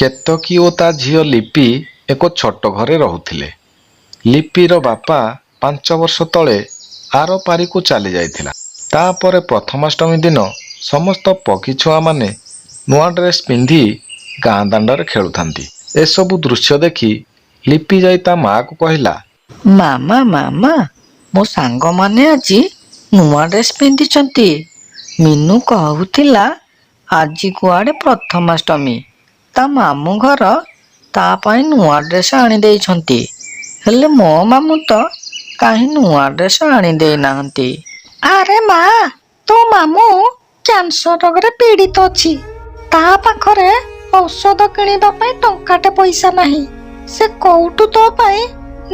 କେତକୀ ଓ ତା ଝିଅ ଲିପି ଏକ ଛୋଟ ଘରେ ରହୁଥିଲେ। ଲିପିର ବାପା 5 ବର୍ଷ ତଳେ ଆରପାରିକୁ ଚାଲି ଯାଇଥିଲା। ତାପରେ ପ୍ରଥମାଷ୍ଟମୀ ଦିନ ସମସ୍ତ ପକ୍ଷୀ ଛୁଆମାନେ ନୂଆ ଡ୍ରେସ୍ ପିନ୍ଧି ଗାଁ ଦାଣ୍ଡରେ ଖେଳୁଥାନ୍ତି। ଏସବୁ ଦୃଶ୍ୟ ଦେଖି ଲିପି ଯାଇ ତା ମାଆକୁ କହିଲା, ମାମା, ମାମା, ମୋ ସାଙ୍ଗମାନେ ଆଜି ନୂଆ ଡ୍ରେସ୍ ପିନ୍ଧିଛନ୍ତି। ମିନୁ କହୁଥିଲା ଆଜି କୁଆଡ଼େ ପ୍ରଥମାଷ୍ଟମୀ, ତା ମାମୁଁ ଘର ତା ପାଇଁ ନୂଆ ଡ୍ରେସ୍ ଆଣିଦେଇଛନ୍ତି। ହେଲେ ମୋ ମାମୁଁ ତ କାହିଁ ନୂଆ ଡ୍ରେସ୍ ଆଣିଦେଇନାହାନ୍ତି। ଆରେ ମା, ତୋ ମାମୁଁ କ୍ୟାନ୍ସର ରୋଗରେ ପୀଡ଼ିତ ଅଛି। ତା ପାଖରେ ଔଷଧ କିଣିବା ପାଇଁ ଟଙ୍କାଟେ ପଇସା ନାହିଁ। ସେ କୋଉଠୁ ତୋ ପାଇଁ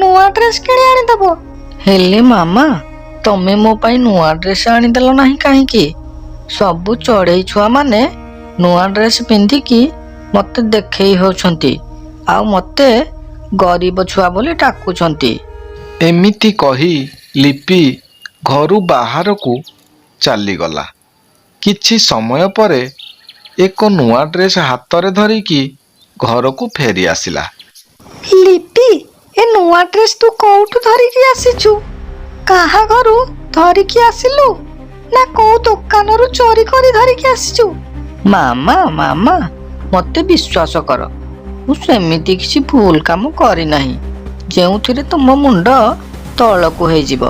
ନୂଆ ଡ୍ରେସ୍ କିଣି ଆଣିଦେବ? ହେଲେ ମାମା, ତମେ ମୋ ପାଇଁ ନୂଆ ଡ୍ରେସ୍ ଆଣିଦେଲ ନାହିଁ କାହିଁକି? ସବୁ ଚଢ଼େଇ ଛୁଆମାନେ ନୂଆ ଡ୍ରେସ୍ ପିନ୍ଧିକି ମତେ ଦେଖେଇ ହେଉଛନ୍ତି ଆଉ ମତେ ଗରିବ ଛୁଆ ବୋଲି ଡାକୁଛନ୍ତି। ଏମିତି କହି ଲିପି ଘରୁ ବାହାରକୁ ଚାଲିଗଲା। କିଛି ସମୟ ପରେ ଏକ ନୂଆ ଡ୍ରେସ୍ ହାତରେ ଧରିକି ଘରକୁ ଫେରି ଆସିଲା। ଲିପି, ଏ ନୂଆ ଡ୍ରେସ୍ ତୁ କୋଉଠୁ ଧରିକି ଆସିଛୁ? କାହା ଘରୁ ଧରିକି ଆସିଲୁ ନା କୋଉ ଦୋକାନରୁ ଚୋରି କରି ଧରିକି ଆସିଛୁ? ମାମା, ମାମା, ମତେ ବିଶ୍ୱାସ କର, ମୁଁ ସେମିତି କିଛି ଭୁଲ କାମ କରିନାହିଁ ଯେଉଁଥିରେ ତୁମ ମୁଣ୍ଡ ତଳକୁ ହେଇଯିବ।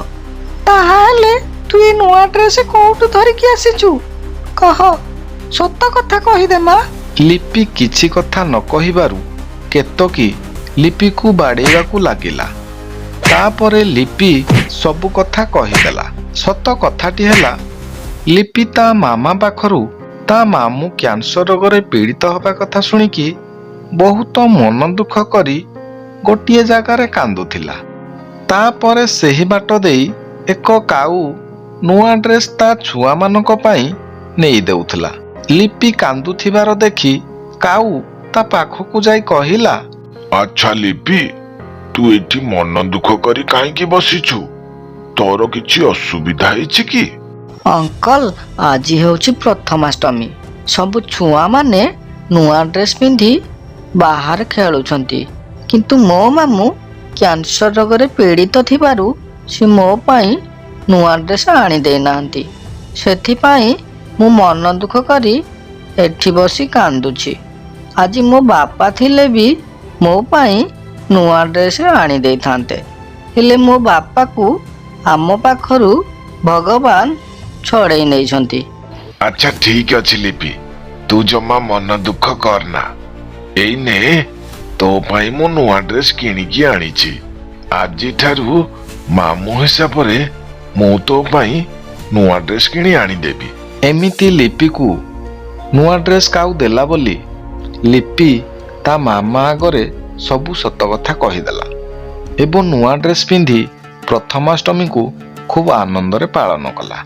ତାହେଲେ ତୁ ଏ ନୂଆ ଡ୍ରେସ୍ କୋଉଠୁ ଧରିକି ଆସିଛୁ କହ, ସତ କଥା କହିଦେ ମା। ଲିପି କିଛି କଥା ନ କହିବାରୁ କେତକୀ ଲିପିକୁ ବାଡ଼େଇବାକୁ ଲାଗିଲା। ତାପରେ ଲିପି ସବୁ କଥା କହିଦେଲା। ସତ କଥାଟି ହେଲା, ଲିପି ତା ମାମା ପାଖରୁ ତା ମାମୁଁ କ୍ୟାନ୍ସର ରୋଗରେ ପୀଡ଼ିତ ହେବା କଥା ଶୁଣିକି ବହୁତ ମନ ଦୁଃଖ କରି ଗୋଟିଏ ଜାଗାରେ କାନ୍ଦୁଥିଲା। ତାପରେ ସେହି ବାଟ ଦେଇ ଏକ କାଉ ନୂଆ ଡ୍ରେସ୍ ତା ଛୁଆମାନଙ୍କ ପାଇଁ ନେଇ ଦେଉଥିଲା। ଲିପି କାନ୍ଦୁଥିବାର ଦେଖି କାଉ ତା ପାଖକୁ ଯାଇ କହିଲା, ଆଚ୍ଛା ଲିପି, ତୁ ଏଠି ମନ ଦୁଃଖ କରି କାହିଁକି ବସିଛୁ? ତୋର କିଛି ଅସୁବିଧା ହେଇଛି କି? ଅଙ୍କଲ, ଆଜି ହେଉଛି ପ୍ରଥମାଷ୍ଟମୀ। ସବୁ ଛୁଆମାନେ ନୂଆ ଡ୍ରେସ୍ ପିନ୍ଧି ବାହାରେ ଖେଳୁଛନ୍ତି, କିନ୍ତୁ ମୋ ମାମୁଁ କ୍ୟାନ୍ସର ରୋଗରେ ପୀଡ଼ିତ ଥିବାରୁ ସେ ମୋ ପାଇଁ ନୂଆ ଡ୍ରେସ୍ ଆଣିଦେଇନାହାନ୍ତି। ସେଥିପାଇଁ ମୁଁ ମନ ଦୁଃଖ କରି ଏଠି ବସି କାନ୍ଦୁଛି। ଆଜି ମୋ ବାପା ଥିଲେ ବି ମୋ ପାଇଁ ନୂଆ ଡ୍ରେସ୍ ଆଣିଦେଇଥାନ୍ତେ। ହେଲେ ମୋ ବାପାକୁ ଆମ ପାଖରୁ ଭଗବାନ ଛଡ଼େଇ ନେଇଛନ୍ତି। ଆଚ୍ଛା, ଠିକ ଅଛି ଲିପି, ତୁ ଜମା ମନ ଦୁଃଖ କରନା। ଏଇ ନେ, ତୋ ପାଇଁ ମୁଁ ନୂଆ ଡ୍ରେସ୍ କିଣିକି ଆଣିଛି। ଆଜିଠାରୁ ମାମୁଁ ହିସାବରେ ମୁଁ ତୋ ପାଇଁ ନୂଆ ଡ୍ରେସ୍ କିଣି ଆଣିଦେବି। ଏମିତି ଲିପିକୁ ନୂଆ ଡ୍ରେସ୍ କାଉ ଦେଲା ବୋଲି ଲିପି ତା ମାମା ଆଗରେ ସବୁ ସତ କଥା କହିଦେଲା ଏବଂ ନୂଆ ଡ୍ରେସ୍ ପିନ୍ଧି ପ୍ରଥମାଷ୍ଟମୀକୁ ଖୁବ୍ ଆନନ୍ଦରେ ପାଳନ କଲା।